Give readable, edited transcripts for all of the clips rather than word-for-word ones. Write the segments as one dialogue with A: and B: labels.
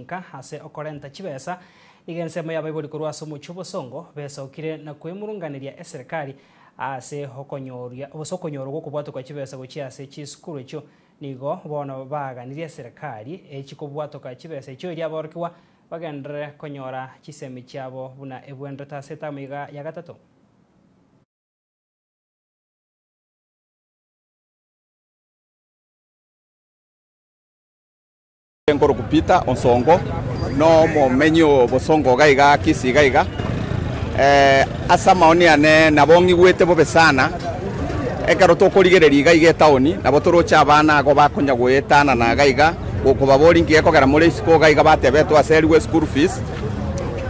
A: Nka ase okorenta chibesa, nigo ensemo y'abaibori korwa ase omochie obosongo besokire na kwemurunganeria eserekari ase okonyoria gose okonyorwa gw'okobwatokwa chibesa gochia ase chisukuru echio. Nigo bono baaganirie eserekari echi kobwatoka chibesa echio erio aborokigwa bagenderere konyora chisemi chiabo buna ebwenerete ase etamu iga ya gatato.
B: Nkoroku Peter Onsongo, nomomenyi o Bosongo iga iga Kisii iga iga. Ase amaoni ane nabo ng'igwete bobe sana, ekero tokorigereria iga iga etaoni, nabo toroche abana ago bakonya goetanana iga iga, gokobaboria nki gekogera more isiko iga iga batebe twaserigwe eschool fees.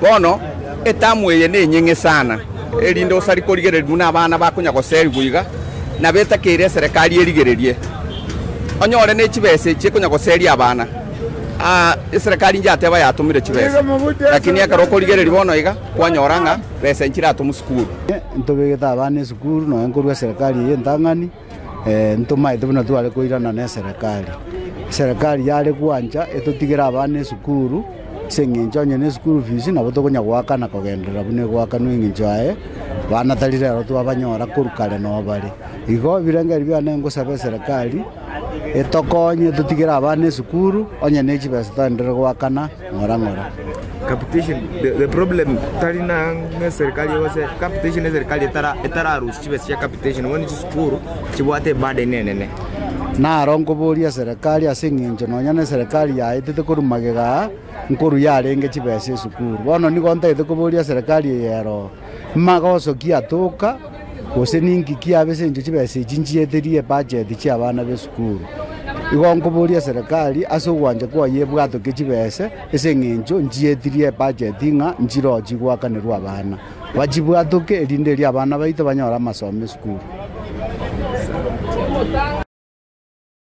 B: Bono etamu eye nenyeng'e sana, erinde osari korigereria buna abana bakonya goserigwa iga, nabo etakeire eserekari erigererie. Onyore ne chibesa echi ekonya goseria abana. Aa eserekari inche yateba yatomire chibesa, lakini ekero okorigereria bono iga, kwanyora ng'a besa nchiratomwe sukuru.
C: Ntobegete abana esukuru nonya nkorwa eserekari eye entang'ani, ntomaete buna tware koirana na eserekari. Eserekari yare gwancha etotigere abana esukuru, ase eng'encho onye ne eschool fees nabo tokonya goakana kogenderera buna egoakanwa eng'encho yaye, abana tari rero twabanyora korwa kare noo bare. Igo ebirengererio biane ngosaba eserekari etokonye totigere abana esukuru onye ne chibesa toenderere goakana ng'ora ng'ora.
D: Capitation, the, the problem tari na eserikali gose capitation eserikali etara etararusia chibesa chia capitation bono chisukuru chibwate eburden enene.
C: Naro nkoboria eserekari ase eng'encho nonya na eserekari yaetete korwa magega aa, nkorwa yarenge chibesa esukuru. Bono nigo ntagete koboria eserekari eye ero, magoso ki atoka, gose ninki kiabe ase eng'encho chibesa echi nchieterie ebudget chi'abana b'esukuru. Igo nkoboria eserekari ase ogwancha kwaye ebwatoke chibesa ase eng'encho nchietirie ebudget ng'a nchiroo chigoakanerwa abana. Bachibwatoke erinde erio abana baito banyore amasomo esukuru.